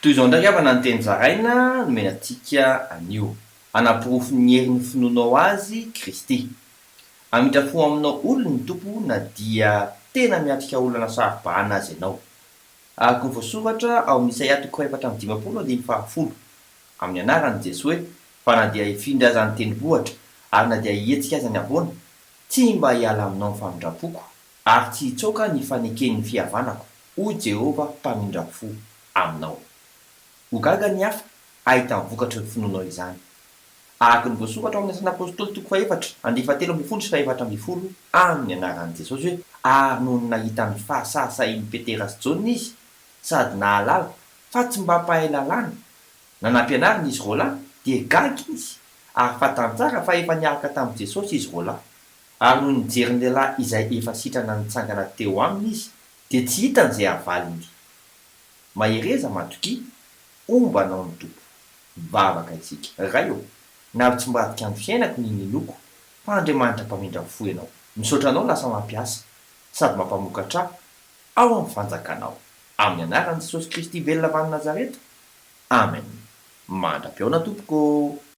Toy izao indray havana ny teny zaraina nomena antsika anio. Hanaporofo ny herin'ny finoanao Azy Kristy. Hamindra fo aminao olony ny Tompo na dia tena miatrika olana saro-bahana aza ianao. Araka ny voasoratra ao amin'ny Isaia toko faha-54 andininy faha-10, amin'ny anaran'i Jesoa hoe, Fa na dia hifindra aza ny tendrombohitra, ary na dia hihetsika aza ny havoana, tsy mba hiala aminao ny famindram-poko, ary tsy hitsoaka ny faneken'ny fihavanako, hoy Jehovah mpamindra fo aminao. Ho gaga ny hafa hahita ny vokatry ny finoanao izany. Araka ny voasoratra ao amin'ny Asan'ny Apostoly toko fahefatra, andininy fahatelo ambin'ny folo sy fahefatra ambin'ny folo, amin'ny anaran'i Jesosy hoe, Ary nony nahita ny fahasahisahian'i Petera sy Jaona izy, sady nahalala fa tsy mba mpahay lalàna na nampianarina izy roalahy, dia gaga izy, ary fantany tsara fa efa niaraka tamin'i Jesosy izy roalahy. Ary nony nijery ny lehilahy izay efa sitrana nitsangana teo aminy izy, dia tsy hitany izay havaliny. Mahereza, matokia, homba anao ny Tompo. Mivavaka isika. Ray ô, navitsimbadika ny fiainako ny ninoako fa Andriamanitra mpamindra fo Ianao. Misaotra Anao lasa mampiasa sady mampamokatra ahy ao amin'ny fanjakanao. Amin'ny anaran'i Jesosy Kristy velona avy any Nazareta. Amen. Mandra-pihaona tompoko ô!